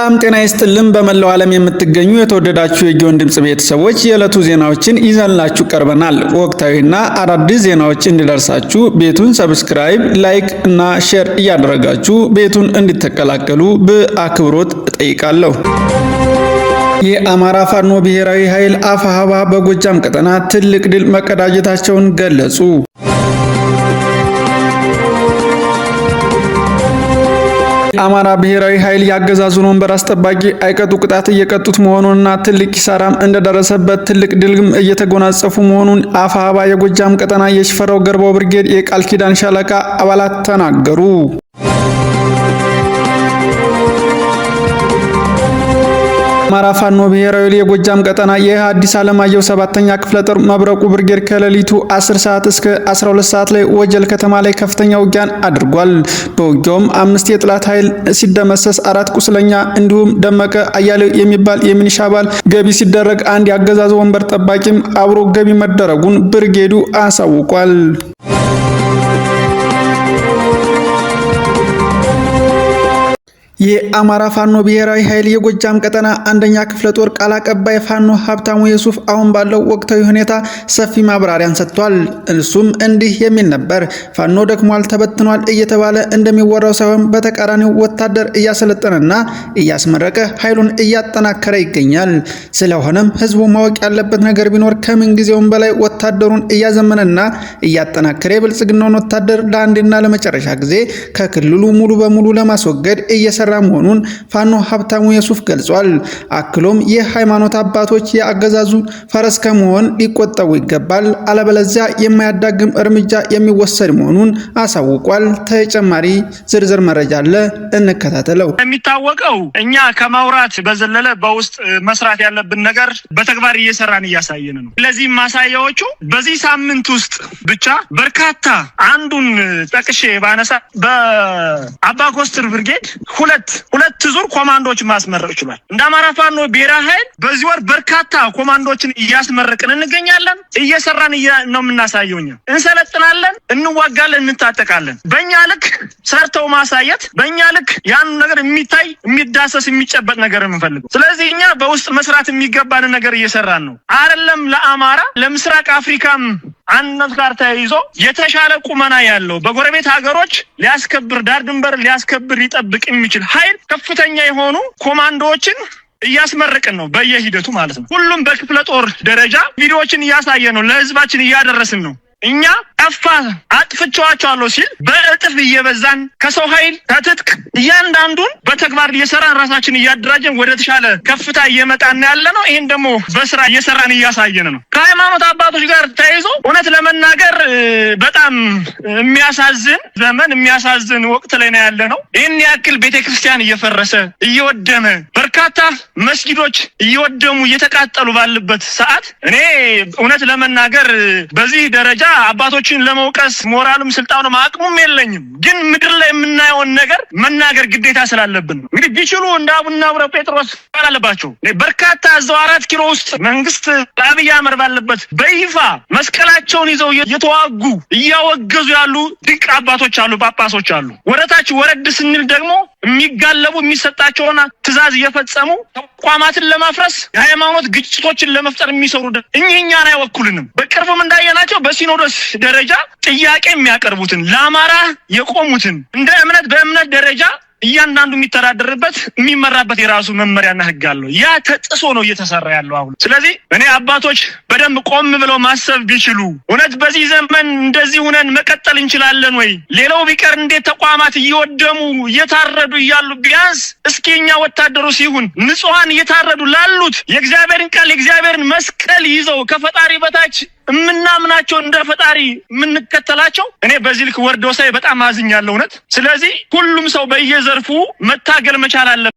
ሰላም ጤና ይስጥልን። በመላው ዓለም የምትገኙ የተወደዳችሁ የጊዮን ድምፅ ቤተሰቦች፣ የዕለቱ ዜናዎችን ይዘንላችሁ ቀርበናል። ወቅታዊና አዳዲስ ዜናዎች እንዲደርሳችሁ ቤቱን subscribe፣ like እና share እያደረጋችሁ ቤቱን እንድትቀላቀሉ በአክብሮት እጠይቃለሁ። የአማራ ፋኖ ብሔራዊ ኃይል አፋህባ በጎጃም ቀጠና ትልቅ ድል መቀዳጀታቸውን ገለጹ። የአማራ ብሔራዊ ኃይል የአገዛዙን ወንበር አስጠባቂ አይቀጡ ቅጣት እየቀጡት መሆኑንና ትልቅ ኪሳራም እንደደረሰበት፣ ትልቅ ድልም እየተጎናጸፉ መሆኑን አፋህባ የጎጃም ቀጠና የሽፈራው ገርባው ብርጌድ የቃል ኪዳን ሻለቃ አባላት ተናገሩ። አማራ ፋኖ ብሔራዊ የጎጃም ቀጠና የሐዲስ ዓለማየሁ ሰባተኛ ክፍለ ጦር መብረቁ ብርጌድ ከሌሊቱ 10 ሰዓት እስከ 12 ሰዓት ላይ ወጀል ከተማ ላይ ከፍተኛ ውጊያን አድርጓል። በውጊያውም አምስት የጠላት ኃይል ሲደመሰስ አራት ቁስለኛ እንዲሁም ደመቀ አያሌው የሚባል የሚኒሻ አባል ገቢ ሲደረግ አንድ የአገዛዙ ወንበር ጠባቂም አብሮ ገቢ መደረጉን ብርጌዱ አሳውቋል። የአማራ ፋኖ ብሔራዊ ኃይል የጎጃም ቀጠና አንደኛ ክፍለ ጦር ቃል አቀባይ ፋኖ ሀብታሙ የሱፍ አሁን ባለው ወቅታዊ ሁኔታ ሰፊ ማብራሪያን ሰጥቷል። እሱም እንዲህ የሚል ነበር። ፋኖ ደክሟል፣ ተበትኗል እየተባለ እንደሚወራው ሳይሆን በተቃራኒው ወታደር እያሰለጠነና እያስመረቀ ኃይሉን እያጠናከረ ይገኛል። ስለሆነም ህዝቡ ማወቅ ያለበት ነገር ቢኖር ከምን ጊዜውም በላይ ወታደሩን እያዘመነና እያጠናከረ የብልጽግናውን ወታደር ለአንድና ለመጨረሻ ጊዜ ከክልሉ ሙሉ በሙሉ ለማስወገድ እየሰራ መሆኑን ፋኖ ሀብታሙ የሱፍ ገልጿል። አክሎም የሃይማኖት አባቶች የአገዛዙ ፈረስ ከመሆን ሊቆጠቡ ይገባል፣ አለበለዚያ የማያዳግም እርምጃ የሚወሰድ መሆኑን አሳውቋል። ተጨማሪ ዝርዝር መረጃ አለ፣ እንከታተለው። የሚታወቀው እኛ ከማውራት በዘለለ በውስጥ መስራት ያለብን ነገር በተግባር እየሰራን እያሳየን ነው። ለዚህም ማሳያዎቹ በዚህ ሳምንት ውስጥ ብቻ በርካታ፣ አንዱን ጠቅሼ ባነሳ በአባ ኮስትር ብርጌድ ሁለት ዙር ኮማንዶዎችን ማስመረቅ ችሏል። እንደ አማራ ፋኖ ብሔራዊ ኃይል በዚህ ወር በርካታ ኮማንዶዎችን እያስመረቅን እንገኛለን። እየሰራን ነው የምናሳየው። እኛ እንሰለጥናለን፣ እንዋጋለን፣ እንታጠቃለን። በእኛ ልክ ሰርተው ማሳየት፣ በእኛ ልክ ያን ነገር የሚታይ፣ የሚዳሰስ፣ የሚጨበጥ ነገር የምንፈልገው። ስለዚህ እኛ በውስጥ መስራት የሚገባንን ነገር እየሰራን ነው። አይደለም ለአማራ፣ ለምስራቅ አፍሪካም አንድነት ጋር ተያይዞ የተሻለ ቁመና ያለው፣ በጎረቤት ሀገሮች ሊያስከብር፣ ዳር ድንበር ሊያስከብር ሊጠብቅ የሚችል ኃይል ከፍተኛ የሆኑ ኮማንዶዎችን እያስመረቅን ነው፣ በየሂደቱ ማለት ነው። ሁሉም በክፍለ ጦር ደረጃ ቪዲዮዎችን እያሳየ ነው፣ ለህዝባችን እያደረስን ነው። እኛ ጠፋ አጥፍቼዋቸዋለሁ ሲል በእጥፍ እየበዛን ከሰው ኃይል፣ ከትጥቅ፣ እያንዳንዱን በተግባር እየሰራን፣ ራሳችን እያደራጀን ወደ ተሻለ ከፍታ እየመጣን ያለ ነው። ይህን ደግሞ በስራ እየሰራን እያሳየን ነው። ከሃይማኖት አባቶች ጋር ተያይዞ እውነት ለመናገር በጣም የሚያሳዝን ዘመን፣ የሚያሳዝን ወቅት ላይ ነው ያለ ነው። ይህን ያክል ቤተክርስቲያን እየፈረሰ እየወደመ፣ በርካታ መስጊዶች እየወደሙ እየተቃጠሉ ባለበት ሰዓት እኔ እውነት ለመናገር በዚህ ደረጃ አባቶችን ለመውቀስ ሞራሉም ስልጣኑም አቅሙም የለኝም። ግን ምድር ላይ የምናየውን ነገር መናገር ግዴታ ስላለብን ነው። እንግዲህ ቢችሉ እንደ አቡነ አቡነ ጴጥሮስ አለባቸው። በርካታ እዛው 4 ኪሎ ውስጥ መንግስት አብይ አህመድ ባለበት በይፋ መስቀላቸውን ይዘው እየተዋጉ እያወገዙ ያሉ ድንቅ አባቶች አሉ፣ ጳጳሶች አሉ። ወደታች ወረድ ስንል ደግሞ የሚጋለቡ፣ የሚሰጣቸውን ትዕዛዝ እየፈጸሙ ተቋማትን ለማፍረስ፣ የሃይማኖት ግጭቶችን ለመፍጠር የሚሰሩ እኚህ እኛን አይወክሉንም። በቅርቡም እንዳየናቸው በሲኖዶስ ደረጃ ጥያቄ የሚያቀርቡትን፣ ለአማራ የቆሙትን፣ እንደ እምነት በእምነት ደረጃ እያንዳንዱ የሚተዳደርበት የሚመራበት የራሱ መመሪያና ሕግ አለው። ያ ተጥሶ ነው እየተሰራ ያለው አሁን። ስለዚህ እኔ አባቶች በደንብ ቆም ብለው ማሰብ ቢችሉ፣ እውነት በዚህ ዘመን እንደዚህ ሁነን መቀጠል እንችላለን ወይ? ሌላው ቢቀር እንዴት ተቋማት እየወደሙ እየታረዱ እያሉ ቢያንስ እስኪ እኛ ወታደሩ ሲሆን ንጹሐን እየታረዱ ላሉት የእግዚአብሔርን ቃል፣ የእግዚአብሔርን መስቀል ይዘው፣ ከፈጣሪ በታች የምናምናቸው፣ እንደ ፈጣሪ የምንከተላቸው፣ እኔ በዚህ ልክ ወርዶ ሳይ በጣም አዝኛለሁ እውነት። ስለዚህ ሁሉም ሰው በየዘርፉ መታገል መቻል አለበት።